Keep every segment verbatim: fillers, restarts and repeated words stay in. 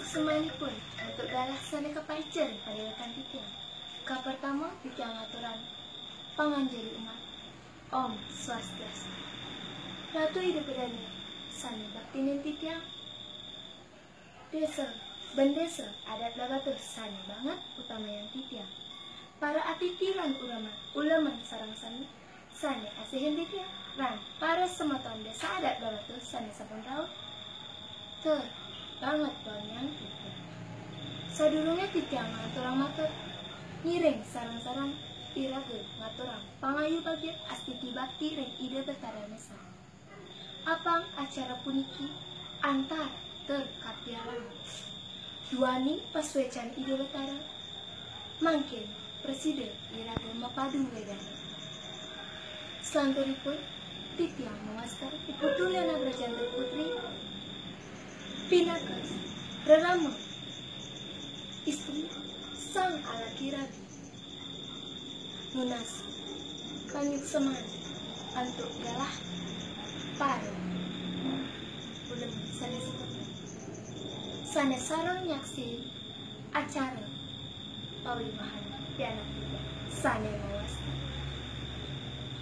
Semuanya pun, untuk galah sané kapaica pada rekan titiang. Ka pertama, titiang ngaturang panganjali umat. Om Swastiastu. Ratu Ida Bapa Dané sané baktian titiang. Désa, bendésa adat Blahbatuh sané banget utamayang titiang. Para atiti lan ulama, uleman sareng sami sané asihin titiang, lan para semeton désa adat Blahbatuh sané sampun rauh. Tur, banget waniang titiang. Sadurungé titiang ngaturang matur, ngiring sareng-sareng iraga ngaturang pangayu bagya astiti bakti ring Ida Betara Mésang. Apang acara puniki antar tur katialang duaning pasuécan Ida Betara. Mangkin prasida iraga mapadu wédana. Salanturipun, titiang mawasta Putu Liana Brajantur Putri pinaka rerama istri sang alaki rabi. Nunas panyukseman antuk galah para ulama sané semeton sané sareng nyaksi acara pawiwahan pianak titiang sané mawasta.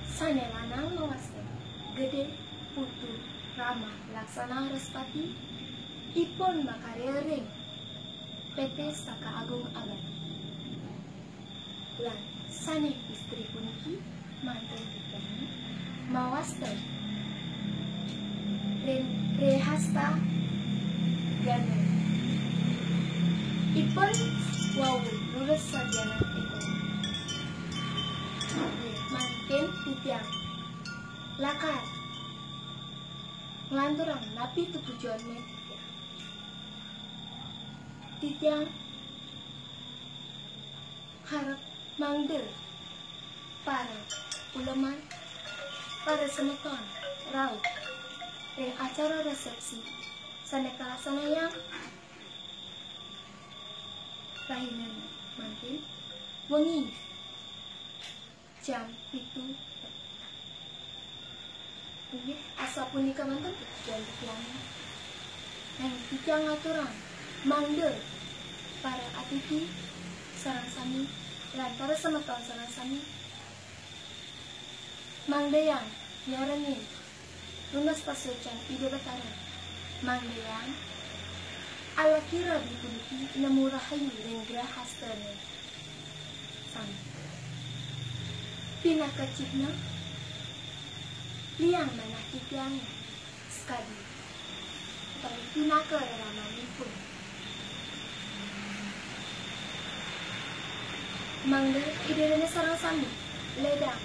Sané lanang mawasta Gedé Putu Rama Laksana Respati, ipun makarya ring P T Saka Agung Abadi. Lan sané istri puniki manten titiang mawasta Ren-, Rehasta Gandana. Ipun wau lulus sarjana ékonomi. Nggih, mangkin titiang lakar nglanturang napi tujuané titiang. Titiang harap mangda para uleman, para semeton rauh ring acara resepsi sané kalaksanayang rahinané mangkin wengi jam pitu. Inggih, asapunika manten tujuan titiang. Ring titiang ngaturang mangda para atiti sareng sami lan para semeton sareng sami mangdayang nyarengin nunas pasuécan Ida Betara. Mangdayang alaki rabi puniki nemu rahayu ring grahastané sami. Pinaka cihna liang manah titiangé sakadi utawi pinaka reramanipun. Mangda Ida Dané sareng sami lédang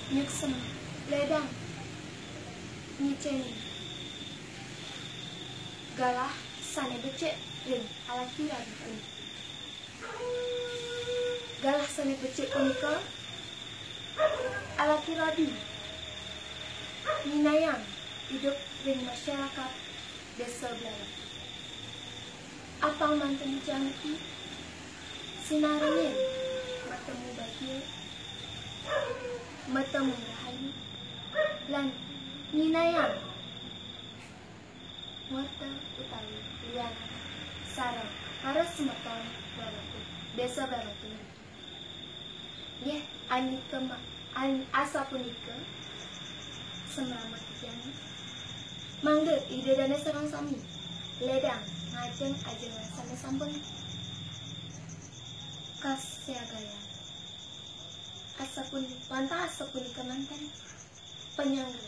nyuksma, lédang ngicénin galah sané becik ring alaki rabi puniki. Galah sané becik punika alaki rabi nyinahang idup ring masyarakat Désa Blahbatuh. Apang manten titiang niki sinarengin matemu bagia, matemu rahayu, lan nyinahang warta utawi liana sareng para semeton Blahbatuh, Désa Blahbatuh. Nggih, anika ma-, an-, asapunika semrama titiang. Mangda Ida Dané sareng sami lédang ngajeng-ajeng sané sampun kasiagayan. Asapun-, wantah asapunika manten panyangga.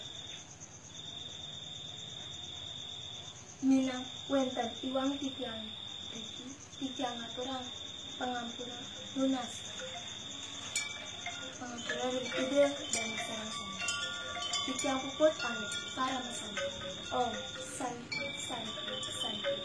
Minab wénten iwang titiang riki, titiang ngaturang pangampura nunas. Pangampura ring Ida Dané sareng sami. Titiang puput pamit, parama santi. Om Santi, Santi, Santi.